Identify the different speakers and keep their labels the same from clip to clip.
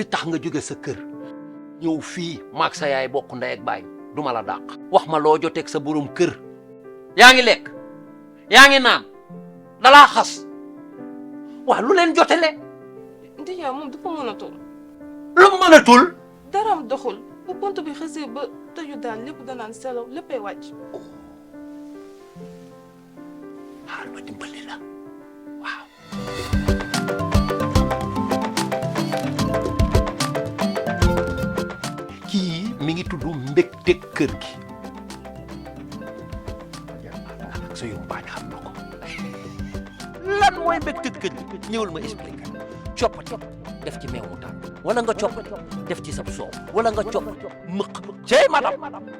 Speaker 1: tax nga jóge sa kër ñëw fii maag sa yaay bokk ndey ak baay duma la dàq wax ma loo joteeg sa borom kër yaa ngi lekk yaa ngi naan dalaa xas waaw lu leen jotele
Speaker 2: ndijaay moom dafa mënatul
Speaker 1: lu mu mënatul
Speaker 2: daram doxul bu pont bi xësee ba tëju daal lépp danaan selaw léppay wàcc
Speaker 1: xaar ma dimbali la waaw kii mi ngi tudd mbégte kër gi ak sa yumpaañ xam na ko lan mooy mbégte kër gi ñëwal ma expliqué coppati def ci meew mu tàng wala nga coppati def ci sab soow wala nga copp mëq cey madam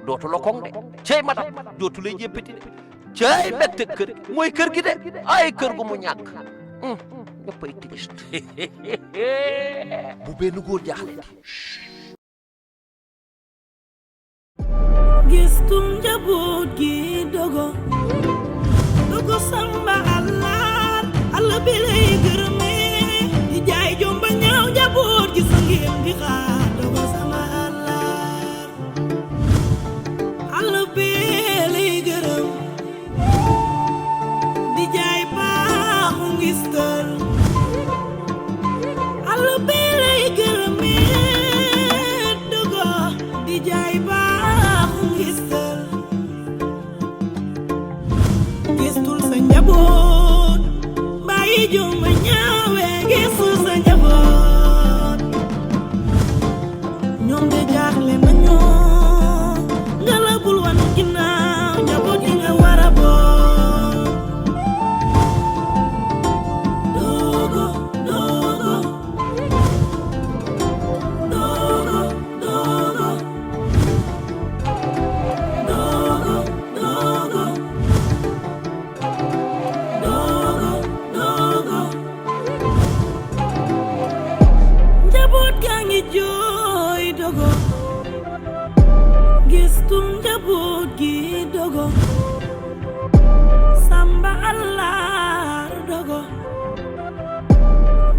Speaker 1: dootu la koŋ de cey madam dootu lay jéppati de cey mbégte kër gi mooy kër gi de ay kër gu mu ñàkk ñëppay triste bu benn góor jaaxle
Speaker 3: gistum njaboot gi dogo samba Allah bi lay gërëme di jaay jomba ñaaw njaboot gi sa ngeen di xaar dogo sama Allah bi lay gërëm di jaay baaxu ngistal Allah bi lay gërëme dogo di jaay baaxu ngistal gistul sa njaboot bàyyi jomba ñaawe gistul sa njaboot ñoom de jaaxle nañoo nga la bul wan ginnaaw njaboot yi nga war a boot dogo dogo dogo dogo dogo dogo njaboot gaa ngi jooy dogo gistum njaboot gi dogo samba Allah dogo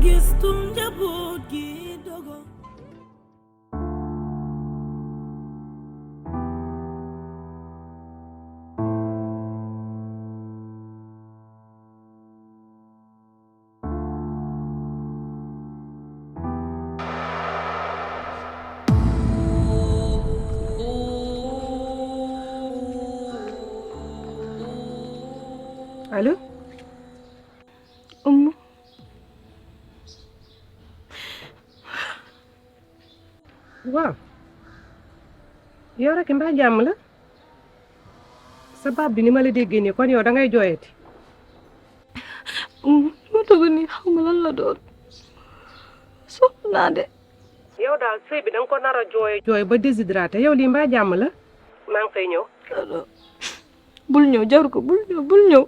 Speaker 3: gistum njaboot gi dogo
Speaker 2: allo Oumou waaw yow rek mbaa jàmm la sa baat bi ni ma la déggee nii kon yow da ngay jooyati
Speaker 4: ma toog nii xam nga lan la doon soxla naa de
Speaker 2: yow daal sëy bi da nga ko nar a jooy ba déshydraté yow lii mbaa jàmm la maa ngi fay ñëw
Speaker 4: bul ñëw jaru ko bul ñëw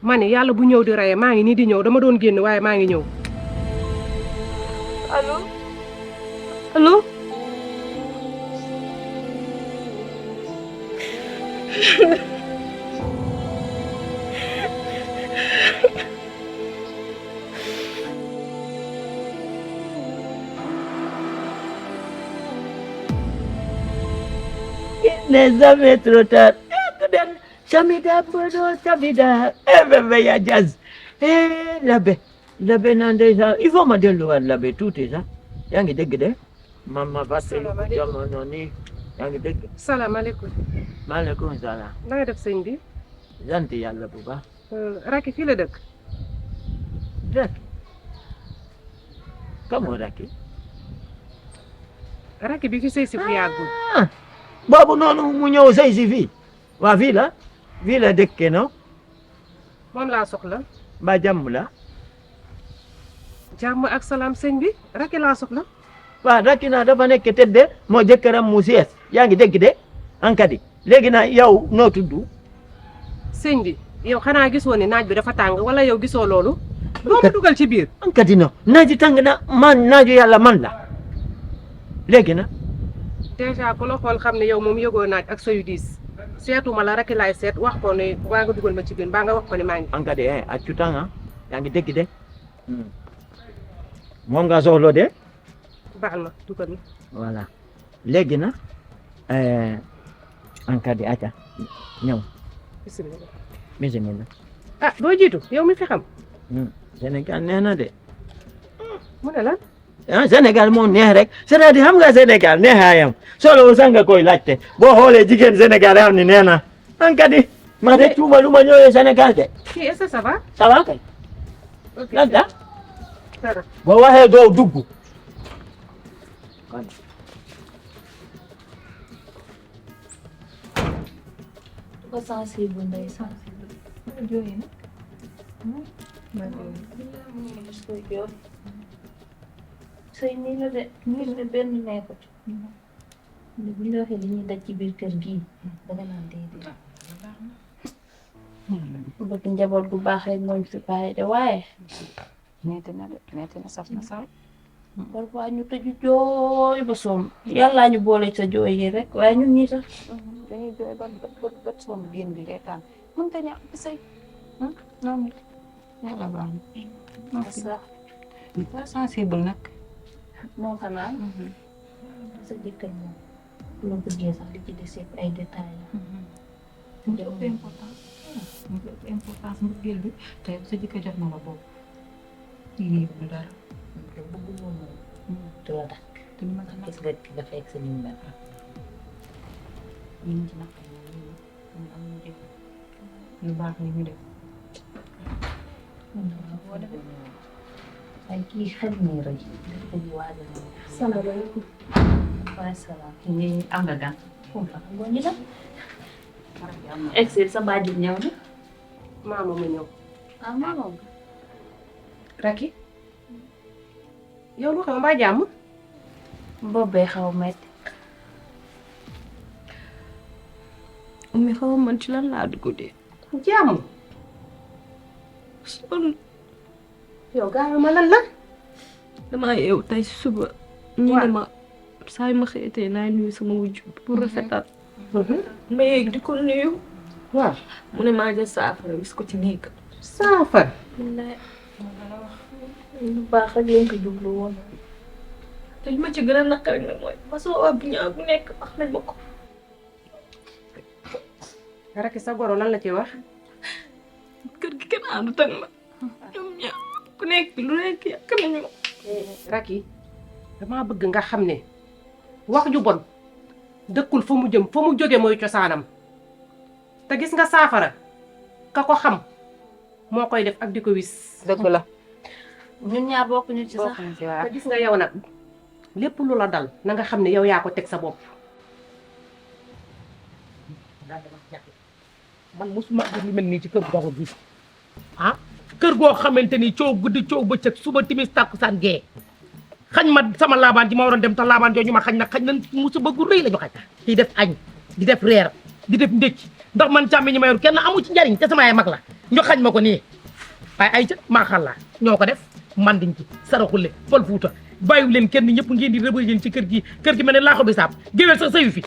Speaker 2: ma ne yàlla bu ñëw di reye maa ngi nii di ñëw dama doon génn waaye maa ngi ñëw
Speaker 4: allo allo
Speaker 5: Il n'est jamais trop tard. Chamida Bodo, Chamida, bébé ya jazz. L'abbé nande ça. Il faut me dire l'abbé tout est ça. Yangi dégg de. Mama basse jamono ni. Yangi dégg.
Speaker 2: salaamaaleykum.
Speaker 5: Maaleykum salaam.
Speaker 2: na nga def sëñ bi.
Speaker 5: Sant yàlla bu baax.
Speaker 2: Racky fii la dëkk.
Speaker 5: Racky. Comment Racky?
Speaker 2: Racky bi fi sëy si fu yàggul.
Speaker 5: Boobu noonu mu ñëw sëy si fii. Waa fii la dëkke no.
Speaker 2: moom laa soxla.
Speaker 5: Mbaa jàmm la.
Speaker 2: jàmm ak salaam sëñ bi Racky laa soxla.
Speaker 5: waaw Racky naa dafa nekk tëdde moo jëkkëram mu sees yaa ngi dégg de ankadi léegi na yow noo tudd.
Speaker 2: sëñ bi yow xanaa gisoo ne naaj bi dafa tàng wala yow gisoo loolu. doo ma dugal ci biir.
Speaker 5: ankadi no naaju tàng na man naaju yàlla man la léegi na.
Speaker 2: déjà ku la xool xam ne yow moom yëgoo naaj ak soyu diis seetuma la Racky laay seet wax ko ne waa nga dugal ma ci biir mbaa nga wax ko ne maa ngi.
Speaker 5: ankadi accu tàng yaa ngi dégg de moom nga soxla de.
Speaker 2: baal ma dugal ma.
Speaker 5: voilà léegi nag encadré aca ñëw
Speaker 2: bisimilah.
Speaker 5: bismillah
Speaker 2: ah doo jiitu yow mi fi xam.
Speaker 5: Sénégal neex na de
Speaker 2: mu ne lan.
Speaker 5: ah Sénégal moo neex rek c'est-à-dire xam nga Sénégal neexaayam solo sax nga koy laajte boo xoolee jigéen Sénégal xam ni nee na encadré ma de tuuma lu ma ñëwee Sénégal de
Speaker 2: kii est-ce que ça va.
Speaker 5: ça va kay
Speaker 2: ok
Speaker 5: lan la
Speaker 2: dara.
Speaker 5: boo waxee doo dugg
Speaker 4: ko sensible ndey sensible ma jooy nag ma jooy sëy nii la de nii la benn nekkut ne bu ñu la waxee li ñuy daj ci biir kër gii danga naan déedéet bëgg njaboot gu baax rek mooñ fi bàyyi de waaye
Speaker 6: metti na saf na saw
Speaker 4: parfois ñu tëju jooy ba soom yàllaa ñu boole sa jooy yi rek waaye ñun ñii sax
Speaker 6: dañuy jooy ba soom génn bi reetaan mënta ñàkk ci sëy noonu yàlla baax na
Speaker 4: sax
Speaker 6: sa sensible nag
Speaker 4: moo xanaa sa jëkkër moom bu la bëggee sax li ci des yëpp ay détails
Speaker 6: mu ëpp importance mu ëpp importance mbëggeel bi te sa jëkkër jox na la boobu lii du dara
Speaker 4: te bëggu moom du la dakk
Speaker 6: te ñu mën a
Speaker 4: gis nga ki nga fekk sa nim mel
Speaker 6: ñu ci naq ñu am ñu def lu baax li ñu def
Speaker 4: ay kii xel mi rëy dafa di waajal
Speaker 6: salaamaaleykum
Speaker 4: waaye salaam
Speaker 6: ñi am nga gan
Speaker 4: foofu la xam ñu la egsi sa bàjjit ñëw na
Speaker 2: maama ma ñëw.
Speaker 4: ah maamam
Speaker 2: Racky yow lu xam mbaa jàmm.
Speaker 4: bopp bee xaw metti
Speaker 7: mi xaw ma man ci lan laa dugg de
Speaker 2: jàmm.
Speaker 7: sonn
Speaker 2: yow gaaw ma lan la.
Speaker 7: damaa yeewu tey suba ñu ne ma saa yu ma xëyatee naa nuyu sama wujj pour rafetal ma yéeg di ko nuyu
Speaker 2: waaw.
Speaker 7: mu ne maa jël saafara wis ko ci néeg
Speaker 2: saafara.
Speaker 7: wallaay
Speaker 4: lu baax rek lañ ko jublu woon
Speaker 7: te li ma ci gën a naqari nag mooy façon waa bu ñaaw bu nekk wax nañ ma ko
Speaker 2: Racky sa goro lan la ci wax.
Speaker 7: kër gi kenn àndut ak ma ñoom ñaar ku nekk lu nekk yàq nañu ma
Speaker 2: Racky damaa bëgg nga xam ne wax ju bon dëkkul fa mu jëm fa mu jóge mooy cosaanam te gis nga saafara ka ko xam moo koy def ak di ko wis.
Speaker 6: dëgg la
Speaker 4: ñun ñaar bokkuñu ci sax
Speaker 6: bokkuñ ci waa
Speaker 2: te gis nga yow nag lépp lu la dal na nga xam ne yow yaa ko teg sa bopp.
Speaker 8: man mosuma gis lu mel nii ci kër goxu gi ah kër goo xamante ni coow guddi coow bëccëg suba timis tàkkusaan gee xañ ma sama laabaan ji ma waroon dem te laabaan jooju ma xañ na musiba gu rëy la ñu xañ di def añ di def reer di def ndékki ndax man càmmi ñi ma yor kenn amu ci njariñ te sama yaay mag la ñu xañ ma ko nii waaye ay ca maa xàllaa ñoo ko def mandiñ ci saraxule fol fuuta bàyyiwu leen kenn ñëpp ngeen di rëbë yéen ci kër gi mel ne laaxo bi saab géwél sax sëyu fi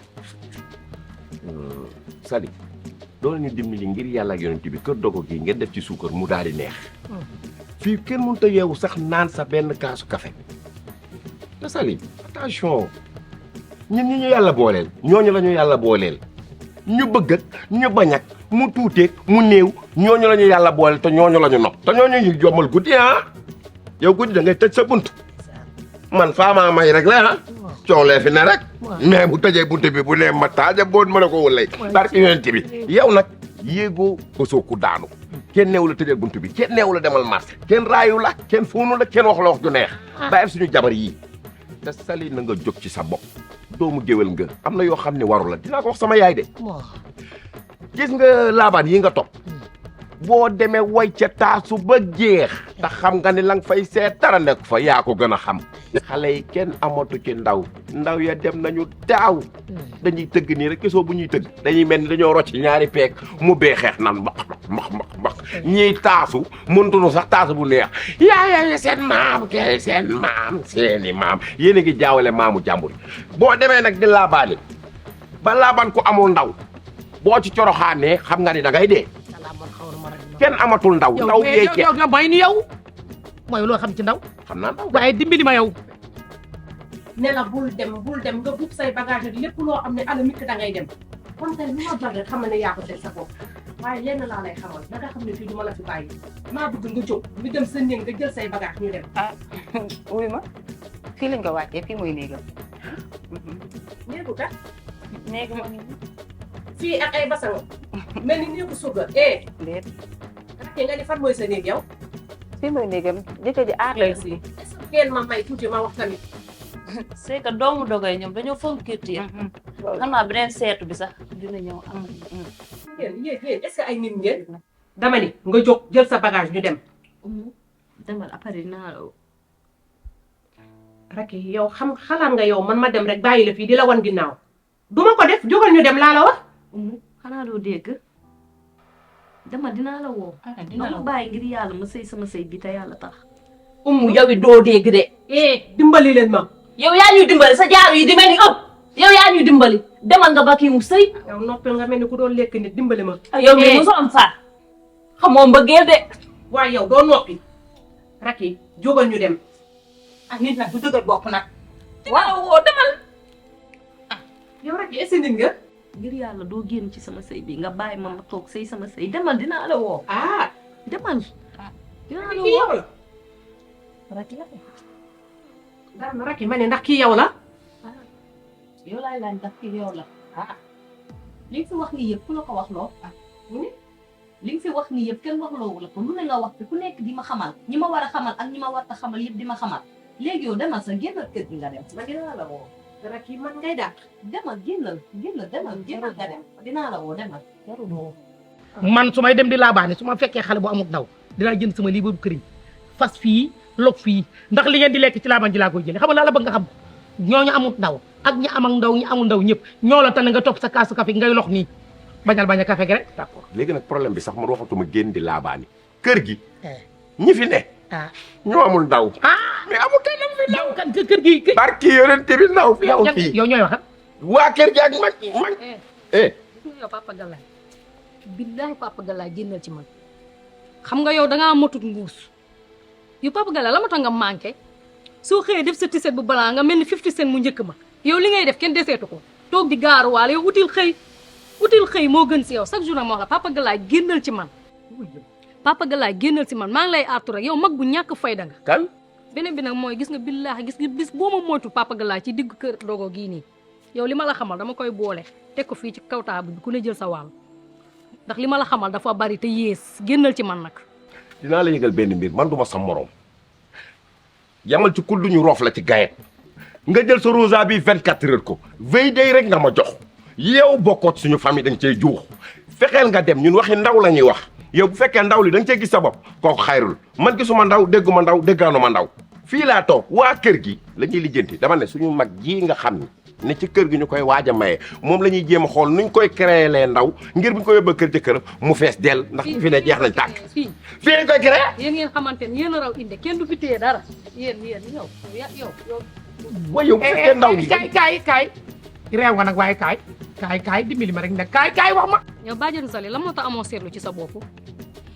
Speaker 9: Sali doon ñu dimbali ngir yàlla ak yonent bi kër dogo gi ngeen def ci suukar mu daal di neex fii kenn mënut a yeewu sax naan sa benn kaasu café te Sali attention ñun ñi ñu yàlla booleel ñooñu la ñu yàlla booleel ñu bëgg ak ñu bañ ak mu tuuteeg mu néew ñooñu la ñu yàlla booleel te ñooñu la ñu nopp te ñooñu ñu jommal guddi ah yow guddi da ngay tëj sa bunt man faamaa may rek la ah coow lee fi ne rek mais bu tëjee bunt bi bu nee ma taaja boon ma ne ko wulay barke yonent bi yow nag yéegoo bësoo ku daanu kenn neewu la tëjee bunt bi kenn neewu la demal marché kenn raayu la kenn fuunu la kenn wax la wax ju neex bàyyi suñu jabar yii te Sali na nga jóg ci sa bopp doomu géwél nga am na yoo xam ne waru la dinaa ko wax sama yaay de gis nga laabaan yi nga topp boo demee way ca taasu ba jeex te xam nga ni la nga fay seet dara nekk fa yaa ko gën a xam xale yi kenn amatu ci ndaw ya dem nañu daaw dañuy tëgg nii rek gisoo bu ñuy tëgg dañuy mel ni dañoo rocc ñaari peeg mu bee xeex nan mbax ñiy taasu mëntuñu sax taasu bu neex yaay seen maam kay seen maam seeni maam yéen a ngi jaawale maamu jàmbur boo demee nag di laabaani ba laabaan ku amul ndaw boo ci coroxaanee xam nga ni da ngay dee kenn amatul ndaw yee jeex
Speaker 8: yow may ni yow mooy loo xam ci ndaw
Speaker 9: xam naa ndaw
Speaker 8: waaye dimbali ma yow
Speaker 2: ne la bul dem nga buub say bagage ak lépp loo xam ne ala mikk da ngay dem kon tey lu ma dal rek xam ne yaa ko teg sa bopp waaye lenn laa lay xamal da nga xam ne fii du ma la fi bàyyi maa bëgg nga jóg ñu dem sa néeg nga jël say bagage ñu dem.
Speaker 6: ah wuy ma fii lañ ko wàccee fii mooy néegam.
Speaker 2: néegu kat
Speaker 6: néegam moo ngi
Speaker 2: fii ak ay basang mel ni néegu suga eh
Speaker 6: déet
Speaker 2: rakkee nga ni fan mooy sa néeg yow.
Speaker 6: fii mooy néegam jëkkër ji aar lay fii.
Speaker 2: est-ce que ngeen ma may tuuti ma wax tamit.
Speaker 4: c'est que doomu dogay ñoom dañoo fonk culture. xam naa beneen seetu bi sax dina ñëw am.
Speaker 2: yéen est-ce que ay nit ngeen. dama ni nga jóg jël sa bagage ñu dem.
Speaker 4: demal après dinaa la
Speaker 2: Racky yow xalaat nga yow man ma dem rek bàyyi la fii di la wan ginnaaw duma ko def jógal ñu dem laa la wax.
Speaker 4: xanaa doo dégg demal dinaa la woo. dina la bàyyi ngir yàlla ma sëy sama sëy bi te yàlla tax.
Speaker 6: yow it doo dégg de.
Speaker 2: dimbali leen ma.
Speaker 4: yow yaa ñuy dimbali sa jaaru yi di mel ni ëpp. yow yaa ñuy dimbali demal nga ba kii mu sëy.
Speaker 2: yow noppil nga mel ni ku doon lekk nit dimbali ma.
Speaker 4: yow mii mosoo am faat xamoo mbëggeel de.
Speaker 2: waaye yow doo noppi. Racky jógal ñu dem.
Speaker 6: ah nit nag du dëgër bopp nag.
Speaker 4: waaw woo demal.
Speaker 2: yow Racky est-ce que nit nga.
Speaker 4: ngir yàlla doo génn ci sama sëy bi nga bàyyi ma ma toog sëy sama sëy demal dinaa la woo. demal. dinaa la
Speaker 2: kii yow
Speaker 4: woo.
Speaker 2: la. Racky ma ne ndax kii yow la.
Speaker 4: yow laay laaj ndax kii yow la. li nga fi wax nii yëpp ku la ko wax loo. li nga fi wax nii yëpp kenn wax loo la ko lu ne nga wax fi ku nekk di ma xamal ñi ma war a xamal ak ñi ma war a xamal yëpp di ma xamal léegi yow demal sa génnal kër gi nga dem ma dinaa la woo.
Speaker 2: Racky man ngay dàq.
Speaker 4: demal génnal demal nga dem dinaa la woo demal jarul woo.
Speaker 8: man su may dem di laabaane su ma fekkee xale bu amut ndaw dinaa jënd sama lii boobu këriñ fas fii log fii ndax li ngeen di lekk ci laabaan ji laa koy jëlee xam nga la bëgg nga xam ñooñu amut ndaw ak ñi am ak ndaw ñi amul ndaw ñëpp ñoo la tane nga topp sa kaasu café ngay lox nii bañal bañ a café gi rek.
Speaker 9: d'accord léegi nag problème bi sax man waxatuma génn di laabaani kër gi ñi fi ne ñoo amul ndaw mais amul kenn am fi ndaw
Speaker 8: kan kër gi
Speaker 9: barki yonent bi ndaw fi yow fii
Speaker 8: yow ñooy wax
Speaker 9: waa kër gi ak mag
Speaker 7: yow Papa Galaye billahi Papa Galaye génnal ci man xam nga yow dangaa motut mbuus yow Papa Galaye la ma tax nga manqué soo xëyee def sa tiset bu balaa nga mel ni 50 cent mu njëkk ma yow li ngay def kenn deseetu ko toog di gaaruwaale yow util xëy moo gën si yow chaque jour nag ma wax la Papa Galaye génnal ci man Papa Galaye génnal ci man maa ngi lay artu rek yow mag bu ñàkk fayda nga
Speaker 9: kan
Speaker 7: beneen bi nag mooy gis nga billaahi gis nga bis boo ma moytu Papa Galaye ci diggu kër dogo gii nii yow li ma la xamal dama koy boole teg ko fii ci kaw table bi ku ne jël sa wàll ndax li ma la xamal dafa bari te yées génnal ci man nag
Speaker 9: dinaa la yëgal benn mbir man duma sa morom yamal ci kul duñu roof la ci gayet nga jël sa rosa bi 24 heures ko veille day rek nga ma jox yow bokkoot suñu famille dañ cey juux fexeel nga dem ñun waxi ndaw la ñuy wax yow bu fekkee ndaw li da nga cee gis sa bopp kooku xayrul man gisuma ndaw dégguma ndaw déggaanuma ndaw fii laa toog waa kër gi la ñuy lijjanti dama ne suñu mag ji nga xam ne ci kër gi ñu koy waaj a maye moom la ñuy jéem a xool nuñ koy créé lee ndaw ngir bu ñu ko yóbbee kër jëkkëram mu fees dell ndax fi ne jeex nañ tàkk fii lañ koy créé
Speaker 7: yéen ngeen xamante ne yéen a raw inde kenn du fi téye dara yéen yow
Speaker 9: waaye yow bu fekkee ndaw li
Speaker 8: kaay réew nga nag waaye kaay dimbali ma rek nag kaay wax ma
Speaker 7: yow bàjjenu Sali la moo tax amoo seetlu ci sa bopp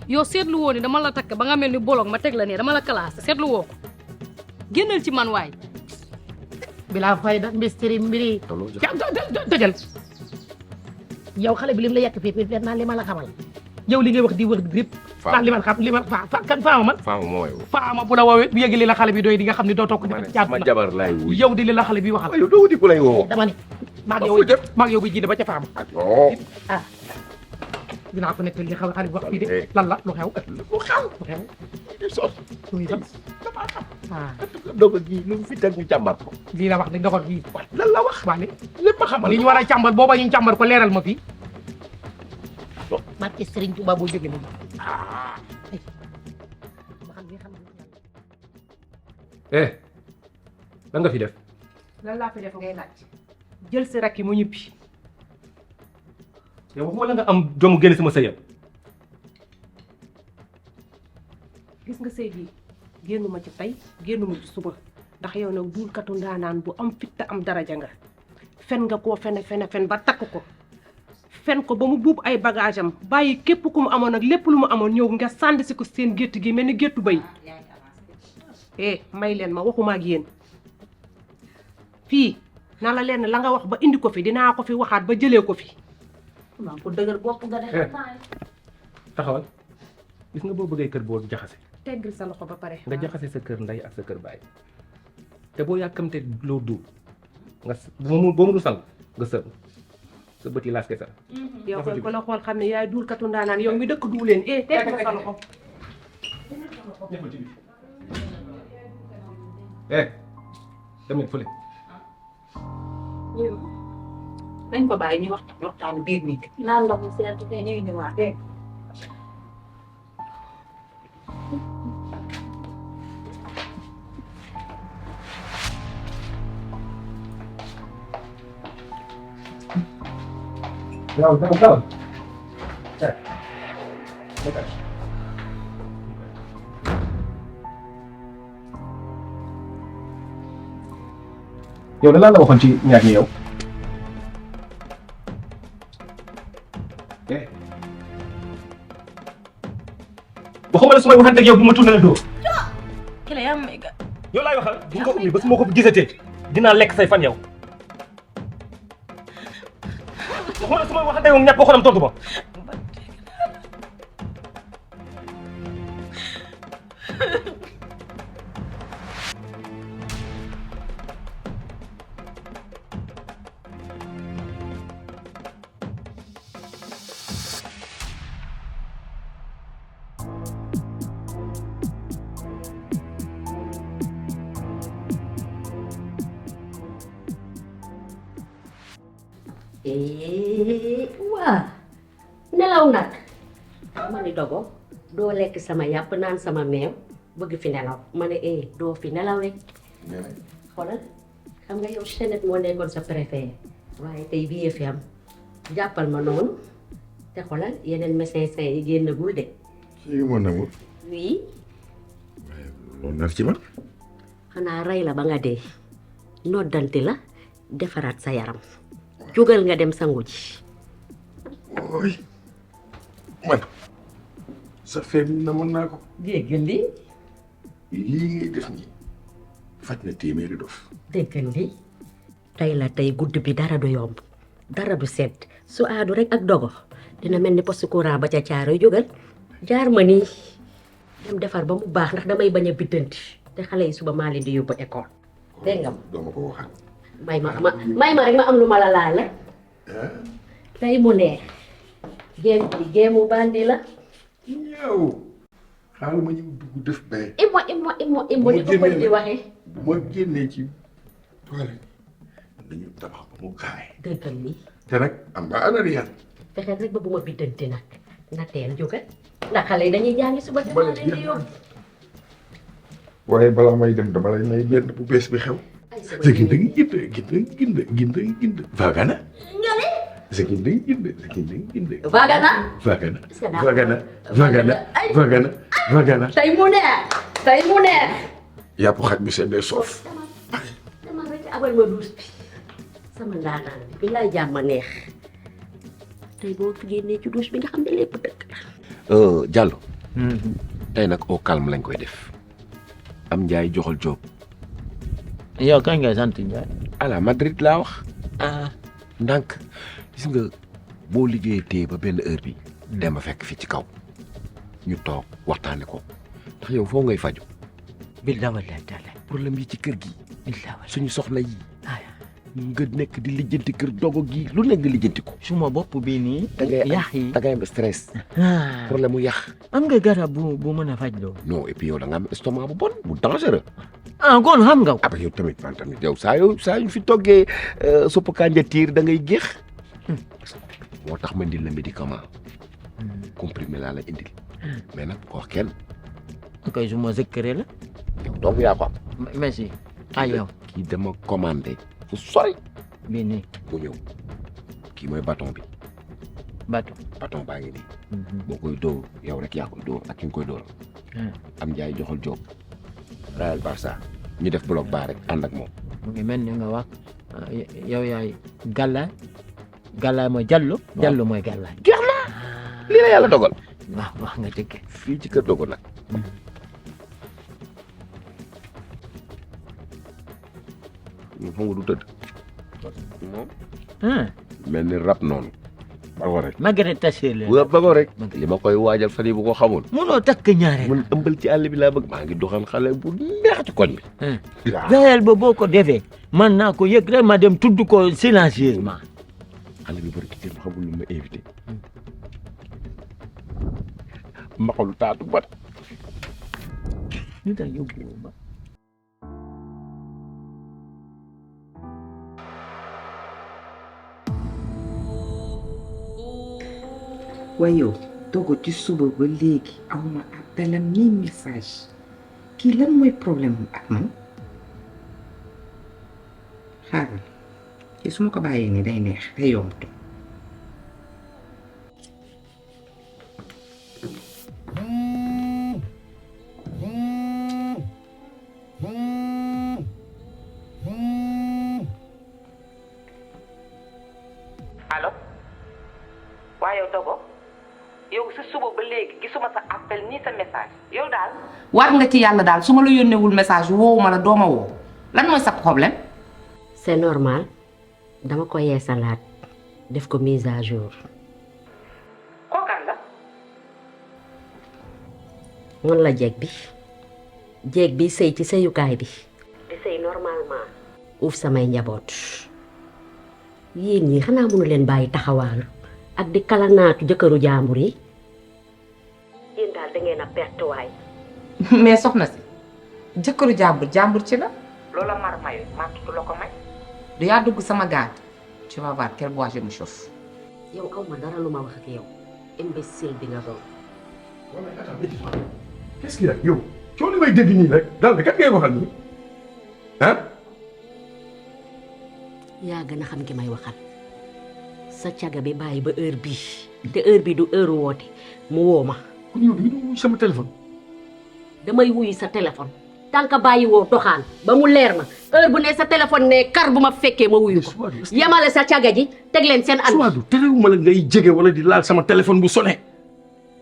Speaker 7: yow seetlu woo ni dama la takk ba nga mel ni bolog ma teg la nii dama la classé seetlu woo ko génnal ci man waay
Speaker 8: bilaa fayda mbistiri mbiri tëjal yow xale bi lim la yekk fii feet naa li ma la xamal yow li ngay wax di wax lépp ndax li ma xam li ma kan faama man faama bu la woowee bu yëgi li la xale bi doy di nga xam ne doo toog jàpp
Speaker 9: ma jabar laay wuy
Speaker 8: yow di li la xale bi waxal
Speaker 9: yow doo wuti ku lay woo
Speaker 8: dama ne maag yow bi jiite ba ca faama dinaa ko nekk li xaw xale bi wax fii de lan la lu xew
Speaker 9: dogal gi lu fi teg ñu càmbar ko
Speaker 8: lii la wax ne dogal gi
Speaker 9: lan la wax
Speaker 8: waa lépp a xamal li ñu war a càmbar booba ñu càmbar ko leeral ma fii barke Serigne Touba boo jógee léegi
Speaker 1: lan nga fi def
Speaker 2: lan laa fi def ngay laaj jël si Racky mu ñibbi
Speaker 1: yow waxuma la nga am doomu génn sama sëyam
Speaker 2: gis nga sëy bii génnuma ci tey génnuma ci suba ndax yow nag duulkatu ndaanaan bu am fitta am daraja nga fen nga koo fen ba takk ko fen ko ba mu buub ay bagage am bàyyi képp ku mu amoon ak lépp lu mu amoon ñëw nga sànd si ko seen gétt gi mel ni géttu bay may leen ma waxuma ak yéen fii na la leen la nga wax ba indi ko fi dinaa ko fi waxaat ba jëlee ko fi.
Speaker 4: maa ko dëgër bopp nga def xam naa
Speaker 8: taxawal gis nga boo bëggee kër boo jaxase
Speaker 2: teggil sa loxo ba pare.
Speaker 8: nga jaxase sa kër ndey ak sa kër baay te boo yàkkamte loo duul nga boo mënul sang nga sër sa bët yi laas kese la.
Speaker 2: yow kon ko la xool xam ne yaay duul katu ndaanaan yow mi dëkk duuleen teggil sa loxo.
Speaker 8: dem leen fële.
Speaker 6: nañ ko bàyyi ñu waxtaan biir nit.
Speaker 4: naan ndox mu sedd te ñuy ñëwaat dégg
Speaker 8: Daw. yow da laa la waxoon ci ñaar ñi yow. waxuma la su may waxante ak yow bu ma tourné la dóor.
Speaker 4: kile yaa may ga
Speaker 8: yow laay waxal bu nga ubbi ba su ma ko gisatee dinaa lekk say fan yow. waxuma la su may waxante ak yow ñàkk waxoonam tontu ba.
Speaker 10: waa nelaw nag ma ni dogo doo lekk sama yàpp naan sama meew bëgg fi nelaw ma ne doo fi nelawee xoolal xam nga yow Chenet moo nekkoon sa préféré waaye tey bii fi am jàppal ma noonu te xoolal yeneen médecin yi génnagul de.
Speaker 9: si mon amour.
Speaker 10: oui.
Speaker 9: loolu nar ci man.
Speaker 10: xanaa rey la ba nga dee noddanti la defaraat sa yaram jógal nga dem sangu ji.
Speaker 9: ooy man sa feem na mën naa ko.
Speaker 10: dégg lii.
Speaker 9: lii ngay def nii faj na téeméeri dof.
Speaker 10: dégg lii tey la tey guddi bi dara du yomb dara du sedd su aadu rek ak dogo dina mel ni poste courant ba ca caaro jógal jaar ma nii dem defar ba mu baax ndax damay bañ a biddanti te xale yi suba maa leen di yóbbu école dégg nga
Speaker 9: doo ma ko waxaat.
Speaker 10: may ma rek ma am lu ma la laal la tey mu neex géem bi géemu bandi la
Speaker 9: yow xaaral ma ñëw dugg def bay.
Speaker 10: imo ni ko pël di waxee.
Speaker 9: bu ma génnee ci toilette dañu tabax ba mu kaay.
Speaker 10: dëggal li
Speaker 9: te nag am ba ana riyal.
Speaker 10: fexeel rek ba bu ma biddanti nag na teel jógal ndax xale yi dañuy jàngi suba te maa leen di yóbbu.
Speaker 9: waaye balaa may dem dama lay may benn bu bees bi xew. sa ginda ngi gind vagana. sa ginda ngi gind. vagana.
Speaker 10: tey mu neex.
Speaker 9: yàpp xaj bu seddee soof.
Speaker 10: dama rek abal ma duus bi sama ndaanaan bi lay jàmm neex tey boo fi génnee ci duus bi nga xam ne lépp dëgg la.
Speaker 9: Diallo. tey nag au calme lañ koy def. am Ndiaye joxal Diop.
Speaker 5: yow kañ ngay sant Ndiaye.
Speaker 9: ala Madrid laa wax.
Speaker 5: ah
Speaker 9: ndànk gis nga boo liggéeyee tee ba benn heure bi. dem a fekk fi ci kaw. ñu toog waxtaane ko ndax yow foo ngay faju.
Speaker 5: billahi wallahi taala.
Speaker 9: problème yi ci kër gi.
Speaker 5: billahi wallahi
Speaker 9: suñu soxla yi. nga nekk di lijjanti kër dogo gi lu nekk nga lijjanti ko.
Speaker 5: suma bopp bii nii. yax yi
Speaker 9: da ngay am stress. problème mu yax.
Speaker 5: am nga garab bu mën a faj loolu.
Speaker 9: non et puis yow da nga am estomac bu bon bu dangereux.
Speaker 5: ah kon xam nga ko.
Speaker 9: ah yow tamit man tamit yow saa yu fi toggee suppu kanja tiir da ngay géex. moo tax ma indil la médicament. comprimé laa la indil. mais nag ko wax kenn.
Speaker 5: koy suma secret la.
Speaker 9: yow donc yaa ko am.
Speaker 5: merci. ay yow
Speaker 9: kii dama commandé fu sori.
Speaker 5: bii nii
Speaker 9: mu ñëw kii mooy bâton bi. bâton baa ngi nii. boo koy dóor yow rek yaa koy dóor ak ki nga koy dóoral. am Ndiaye joxal Diop. Real Barça ñu def bloc baa rek ànd ak moom.
Speaker 5: mu ngi mel ni nga wax yow yaay Gàllaay mooy Jallo. Jallo mooy Gàllaay.
Speaker 9: jeex na lii la yàlla dogal.
Speaker 5: waaw wax nga dëgg.
Speaker 9: fii ci kër dogo nag. xam nga du tëdd moom
Speaker 5: ah
Speaker 9: mel ni rab noonu ba ko rek
Speaker 5: Margaret Thatcher la
Speaker 9: bu ba ko rek li ma koy waajal fan yi bu ko xamul
Speaker 5: munoo takk ñaareel
Speaker 9: man ëmbal ci àll bi laa bëgg maa ngi doxal xale bu neex ci koñ bi waaw
Speaker 5: fexeel ba boo ko defee man naa ko yëg rek ma dem tudd ko silencieusement
Speaker 9: xale bi bari ki dem xamul lu ma invité mbaxalu taatu bat
Speaker 5: ñu tax yóbbu ma
Speaker 2: waaye yow Dogo ci suba ba léegi awma appelam ni message kii lan mooy problème ak man xaaral kii su ma ko bàyyee ni day neex day yomb to allo waaye yow Dogo yow sa suba ba léegi gisuma sa appel ni sa message yow daal war nga ci yàlla daal su ma la yónneewul message woowu ma la dooma woo lan mooy sa problème
Speaker 10: c'est normal dama ko yeesalaat def ko mise à jour
Speaker 2: kookan la
Speaker 10: man la jeeg bi sëy ci sëyukaay bi di sëy normalement uuf samay njaboot yéen ñi xanaa mënu leen bàyyi taxawaalu ak di kalanaatu jëkkëru jàmbur yi yéen daal da ngeen a perte waay
Speaker 2: mais soxna si jëkkëru jàmbur ci la loola mar mayo màtt du la ko may du yaa dugg sama gaat tu vas voir quel bois je me chauffe
Speaker 10: yow aw ma dara lu ma wax ak yow imbécile bi nga doon
Speaker 9: qu'est-ce qu'il y a yow coow li may dégg nii rek daal kat ngay waxal nii ah
Speaker 10: yaa gën a xam ki may waxal sa caga bi bàyyi ba heure bii te heure bii du heure woote mu woo ma
Speaker 9: kon yow da nga wuyu sama téléphone
Speaker 10: damay wuyu sa téléphone tant que bàyyi woo doxaan ba mu leer ma heure bu ne sa téléphone ne kar bu ma fekkee ma wuyu ko yemale sa caga ji teg leen seen ànd
Speaker 9: Souadou terewuma la ngay jege wala di laal sama téléphone bu sonné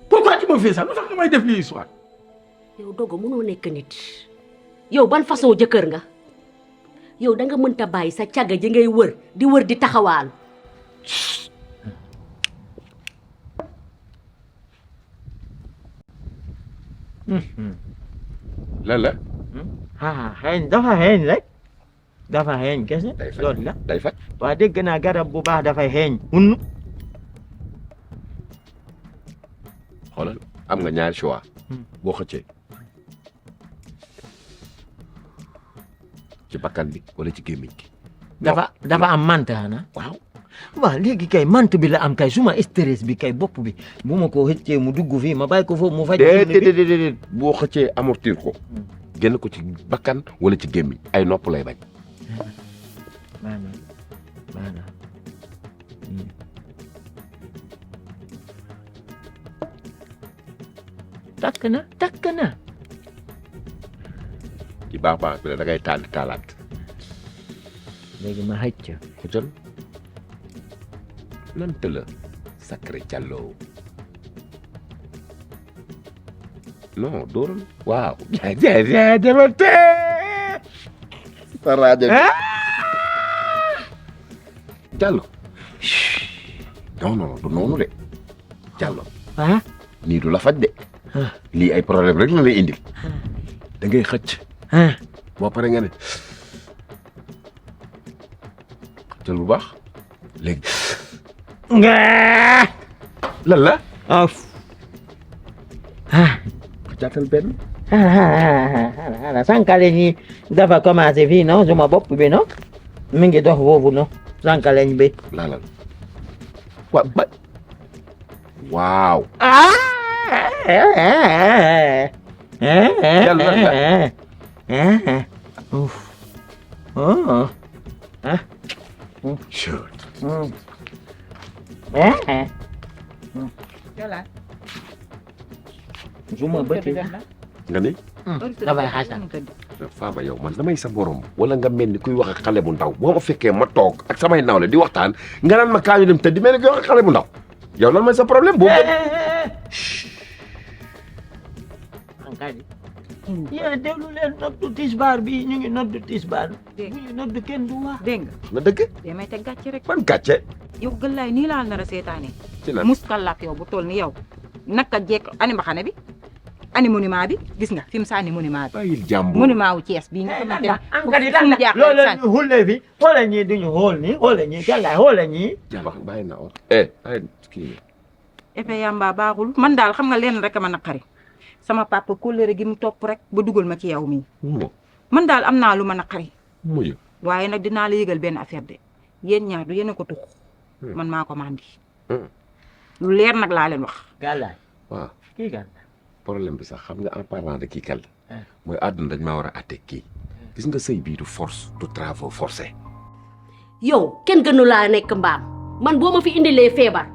Speaker 9: pourquoi tu me fais ça lu tax nga may def lii Souadou
Speaker 10: yow Dogo mënoo nekk nit yow ban façon jëkkër nga yow da nga mënta bàyyi sa caga ji ngay wër di taxawaan
Speaker 9: lan la
Speaker 5: xeeñ dafa xeeñ kese loolu la
Speaker 9: day faj
Speaker 5: waa dégg naa garab bu baax dafay xeeñ hunn
Speaker 9: xoolal am nga ñaari choix boo xëccee ci bakkan bi wala ci gémmiñ gi
Speaker 5: dafa am mante xanaa waaw léegi kay mante bi la am kay suma stress bi kay bopp bi bu ma ko xëccee mu dugg fii ma bàyyi ko foofu mu faj
Speaker 9: déedéet boo xëccee amortir ko génn ko ci bakkan wala ci gémmiñ ay nopp lay bañ
Speaker 5: maanaam takk na
Speaker 9: ci baax bi la da ngay taalaat
Speaker 5: léegi ma xëcc
Speaker 9: xëccal nante la sacré Diallo non dóoral waaw demal tee sa rajo Diallo non du noonu de Diallo nii du la faj de lii ay problème rek la lay indil da ngay xëcc boo pare nga ne xëccal bu baax léegi lan la xëccaatal benn
Speaker 5: sànqale ñi dafa commencé fii non suma bopp bi non mi ngi dox foofu non sànqaleñ bi
Speaker 9: laalal waaw
Speaker 5: suma bëti
Speaker 9: nga ni
Speaker 5: dafay xasan
Speaker 9: Faba yow man damay sa borom wala nga mel ni kuy wax ak xale bu ndaw boo ma fekkee ma toog ak samay nawle di waxtaan nga naan ma kaa ñu dem te di mel ni kuy wax ak xale bu ndaw yow lan mooy sa problème boo
Speaker 5: yaa déglu leen noddu tisbaar bi ñu ngi noddu tisbaar bu ñu noddu kenn du wax
Speaker 6: dégg nga
Speaker 9: na dëgg
Speaker 6: damay teg gàcce rek
Speaker 9: ban gàcce
Speaker 6: yow gëllaay nii laa nar a seetaane
Speaker 9: ci lan
Speaker 6: muskalaak yow bu toll ni yow naka jekk ani mbaxane bi ani monument bi gis nga fi mu sànni monument bi
Speaker 9: bàyyil jàmbur
Speaker 6: monument wu Thiès bii nga xamante ne
Speaker 5: ankadi lan la loolu ñu xulle fi xoole ñii duñu xool nii xoole ñii gàllaay xoole ñii
Speaker 9: wax bàyyi na kii
Speaker 6: effet yamba baaxul man daal xam nga leen rek a ma naqari sama papa kóllëre gi mu topp rek ba dugal ma ci yow mii man daal am naa lu ma naqari
Speaker 9: muyu
Speaker 6: waaye nag dinaa la yëgal benn affaire de yéen ñaar du yéen a ko tux man maa ko mandi lu leer nag laa leen wax
Speaker 5: gàllaay
Speaker 9: waaw
Speaker 5: kii kan
Speaker 9: problème bi sax xam nga en parlant de kii kal mooy àdduna dañ maa war a atte kii gis nga sëy bii du force du travaux forcé
Speaker 10: yow kenn gënu laa nekk mbaam man boo ma fi indilee feebar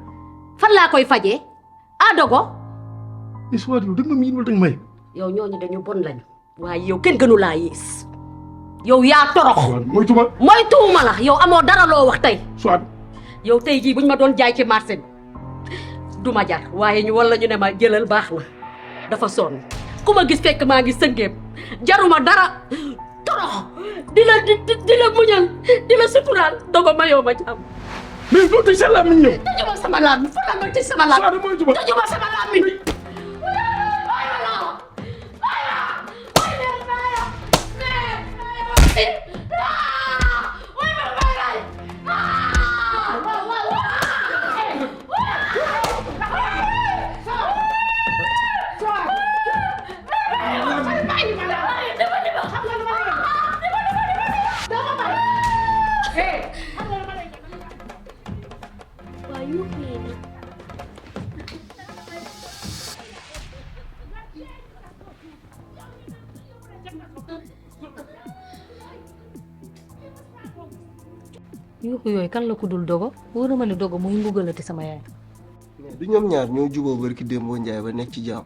Speaker 10: fan laa koy fajee Dogo
Speaker 9: histoire yow dëgg ma miin wala dëgg may
Speaker 10: yow ñooñu dañu bon lañu waaye yow kenn gënu laa yées yow yaa torox mooy tuuma la yow amoo dara loo wax tey
Speaker 9: soit
Speaker 10: yow tey jii buñ ma doon jaay ci marché bi du ma jar waaye ñu wala ñu ne ma jëlal baax na dafa sonn ku ma gis fekk maa ngi sëngeem jaruma dara torox di la muñal di la suturaal Dogo ma yow ma jàmm
Speaker 9: mais doo tëj sa làmmiñ ñëw
Speaker 10: tëjuma sama làmmiñ fa la ma tëj sama làmmiñ tëjuma sama làmmiñ
Speaker 7: yuuxu yooyu kan la ko dul Dogo wóor na ma ne Dogo muy mbugalati sama yaay.
Speaker 11: mais du ñoom ñaar ñoo juboo barki Dembo Njaay ba nekk ci jàmm.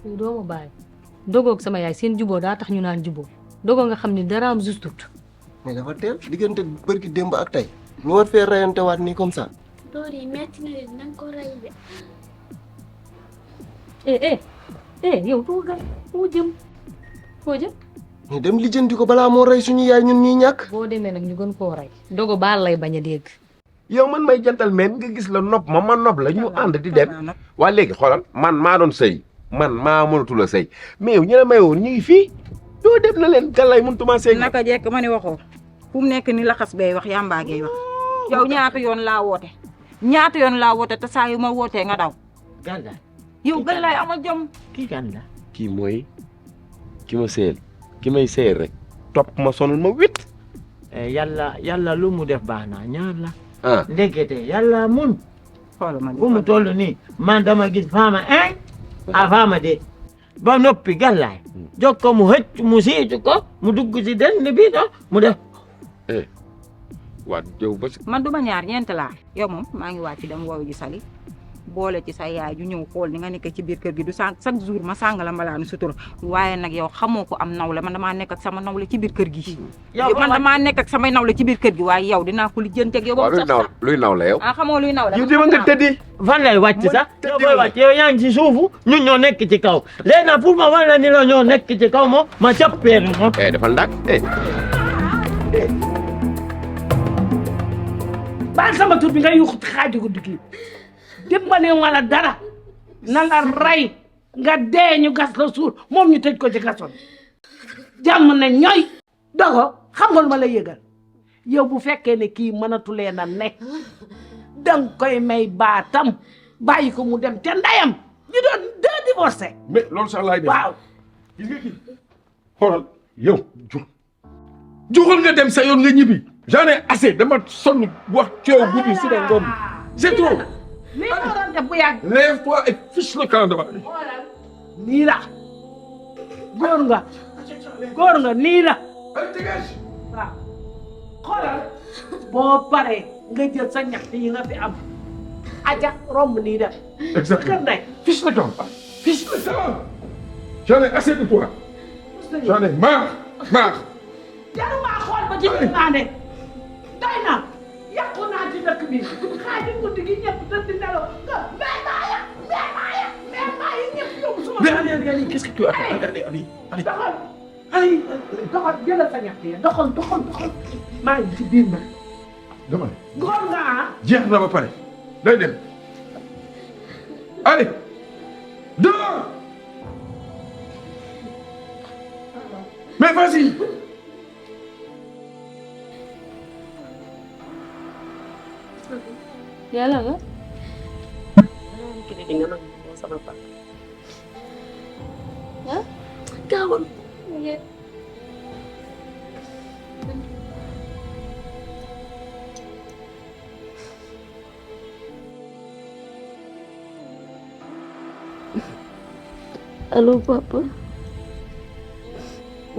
Speaker 7: yow doo ma bàyyi Dogo ak sama yaay seen juboo daa tax ñu naan juboo Dogo nga xam ne dara am justut.
Speaker 11: mais dafa teel diggante barki démb ak tey ñu war fee rayante waat nii comme ça.
Speaker 12: door yi metti na leen nañ ko rey de.
Speaker 7: yow doo gën foo jëm foo jëm.
Speaker 11: mais dem lijjanti ko balaa moo rey suñu yaay ñun ñuy ñàkk.
Speaker 7: boo demee nag ñu gën koo rey. Dogo baal lay bañ a dégg.
Speaker 9: yow man may jantal men nga gis la nopp ma nopp la ñu ànd di dem waa léegi xoolal man maa doon sëy man maa mënatul a sëy mais yow ñu ne may woon ñu ngi fii doo dem na leen gàllay mënutuma sëy.
Speaker 6: naka jekk ma ne waxoo fu mu nekk ni laxas bay wax yàmbaa ngay wax yow ñaata yoon laa woote te saa yu ma wootee nga daw.
Speaker 5: gàllaay
Speaker 6: yow gàllaay ama jom.
Speaker 5: kii kan la.
Speaker 9: kii mooy ki ma sëyal ki may sëyal rek topp ma sonal ma wit.
Speaker 5: yàlla lu mu def baax na ñaar la. ndekete yàlla mun.
Speaker 6: xoolal man
Speaker 5: fu mu toll nii man dama gis faama a faama de ba noppi gàllaay jox ko mu xëcc mu siitu ko mu dugg si den bi do mu def.
Speaker 9: waa yow ba
Speaker 6: man du ma ñaar ñeent laa yow moom maa ngi wàcc dem woowu ji Sali boole ci sa yaay ju ñëw xool ni nga nekk ci biir kër gi du chaque jour ma sàng la mbalaanu sutura waaye nag yow xamoo ko am nawle man damaa nekk ak sama nawle ci biir kër gi. man damaa nekk ak samay nawle ci biir kër gi waaye yow dinaa ko lijjanteeg yow.
Speaker 9: waaw luy nawle yow.
Speaker 6: xamoo luy nawle.
Speaker 9: yow dima nga tëddi.
Speaker 5: fan lay wàcc sax yow booy wàcc yow yaa ngi ci suufu ñun ñoo nekk ci kaw léegi nag pour ma wan la ni la ñoo nekk ci kaw moom ma cappeeru moom.
Speaker 9: dafa ndàkk
Speaker 8: baal sama tur bi nga yuuxu xaaju ko dugg dimbale wala dara na la rey nga dee ñu gas la suul moom ñu tëj ko ci gasoon jàmm na ñooy Dogo xam nga lu ma la yëgal yow bu fekkee ne kii mënatulee na nekk danga koy may baatam bàyyi ko mu dem te ndayam ñu doon deux divorcé.
Speaker 9: mais loolu sax laay def
Speaker 8: waaw.
Speaker 9: gis nga kii xoolal yow juxal nga dem sa yoon nga ñibbi j'en ai assez dama sonn wax coow guddi si na ngoon c'est trop.
Speaker 8: lii la doon def bu yàgg.
Speaker 9: lève-toi et fiche le camp devant.
Speaker 8: nii la góor nga nii la. waaw xoolal boo paree nga jël sa ñax yi nga fi am aja romb nii def.
Speaker 9: exactement fiche le camp fiche le camp. j'en ai assez de toi. j'en ai marre.
Speaker 8: jaruma xool ba ci biir naa ne doy na yàqu naa ci dëkk bi xaaju guddi gi ñëpp tëdd nelaw nga mais maa ya ñëpp yóbbu
Speaker 9: Mais allez, qu'est-ce que tu attends? Allez.
Speaker 8: Allez, doxal jëlal sa ñax yi doxal. maa ngi ci biir ma.
Speaker 9: dama
Speaker 8: góor nga ah.
Speaker 9: jeex na ba pare day dem. Allez, dehors. Mais vas-y.
Speaker 7: yàlla la.
Speaker 10: crédit nga nangu moo sama papa.
Speaker 7: ah.
Speaker 10: gaawal. allo papa.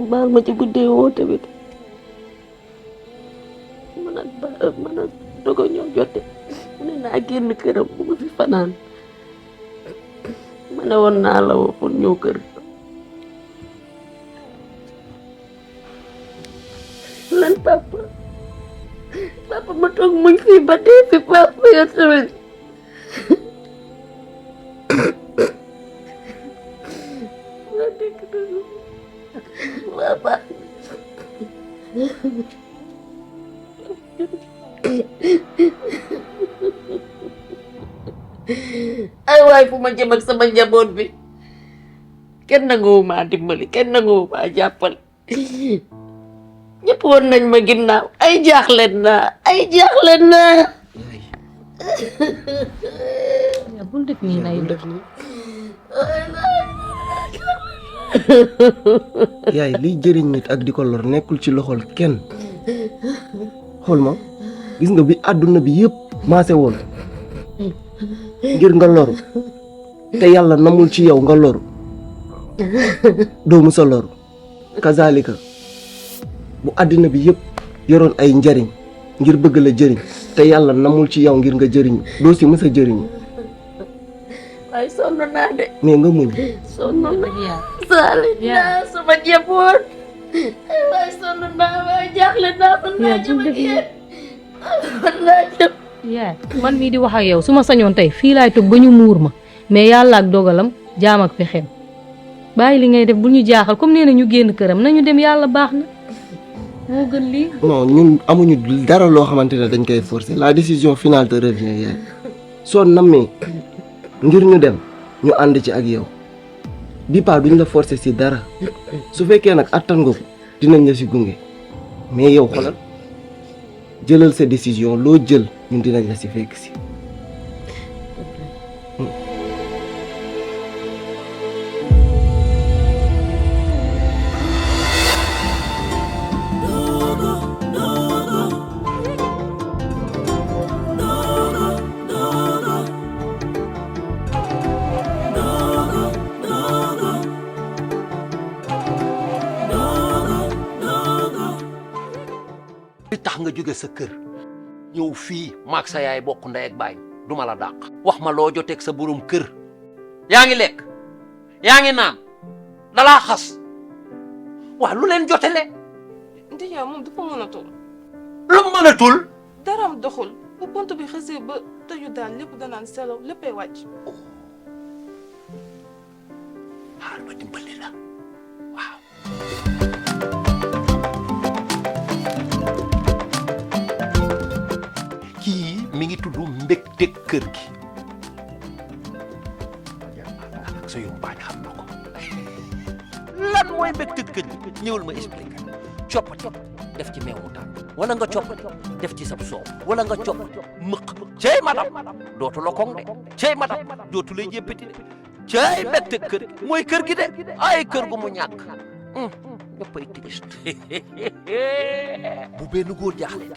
Speaker 10: baal ma ci guddee woote bi man ak dogo ñoo jote mu ne naa génn këram bu ma fi fanaan ma ne woon naa la woo pour ñëw kër lan papa ma toog muñ fii ba dee fi papa yow tamit papa ay waay fu ma jëm ak sama njaboot bi kenn nanguwu maa dimbali kenn nanguwu maa jàppale ñëpp woon nañ ma ginnaaw ay jaaxle naa
Speaker 7: bul def nii lay def nii.
Speaker 11: yaay liy jëriñ nit ak di ko lor nekkul ci loxol kenn xool ma gis nga bi àdduna bi yëpp maase woon ngir nga loru te yàlla namul ci yow nga loru doo musa loru kazalika bu àddina bi yëpp yoroon ay njariñ ngir bëgg la jëriñ te yàlla namul ci yow ngir nga jëriñu doo si mës a jëriñu
Speaker 10: waaye sonn naa de
Speaker 11: mais nga muñ
Speaker 10: sonn naa saali naa sama njaboot waaye sonn naa waaye jaaxle naa fan laa jëm ak yéen fan laa jëm
Speaker 7: yaa man mii di wax ak yow su ma sañoon tey fii laay toog ba ñu muur ma mais yàlla ak dogalam jaam ak pexeem bàyyi li ngay def bu ñu jaaxal comme nee na ñu génn këram nañu dem yàlla baax na moo gën lii.
Speaker 11: non ñun amuñu dara loo xamante ne dañ koy forcer la décision finale te revient yaay soo nammee ngir ñu dem ñu ànd ci ak yow bi pa duñ la forcer si dara su fekkee nag attan nga ko dinañ la si gunge mais yow xoolal jëlal sa décision loo jël ñun dinañ la si fekk si.
Speaker 1: li tax nga jóge sa kër ñëw fii maag sa yaay bokk ndey ak baay duma la dàq wax ma loo joteeg sa borom kër yaa ngi lekk yaa ngi naan dalaa xas waa lu leen jotele
Speaker 13: Ndiaye moom dafa mënatul.
Speaker 1: lu mënatul
Speaker 13: daram doxul bu pont bi xasee ba tëju daal lépp danaan selaw léppay wàcc.
Speaker 1: xaar ma dimbali la waaw. kii mi ngi tudd mbégte kër gi ak sa yumpaañ xam na ko lan mooy mbégte kër gi ñëwul ma expliqué coppati def ci meew mu tàng wala nga coppati def ci sab soow wala nga coppati mëq cey madam dootu la koŋ de cey madam dootu lay jéppati de cey mbégte kër gi mooy kër gi de ay kër gu mu ñàkk ñëppay triste bu benn góor jaaxle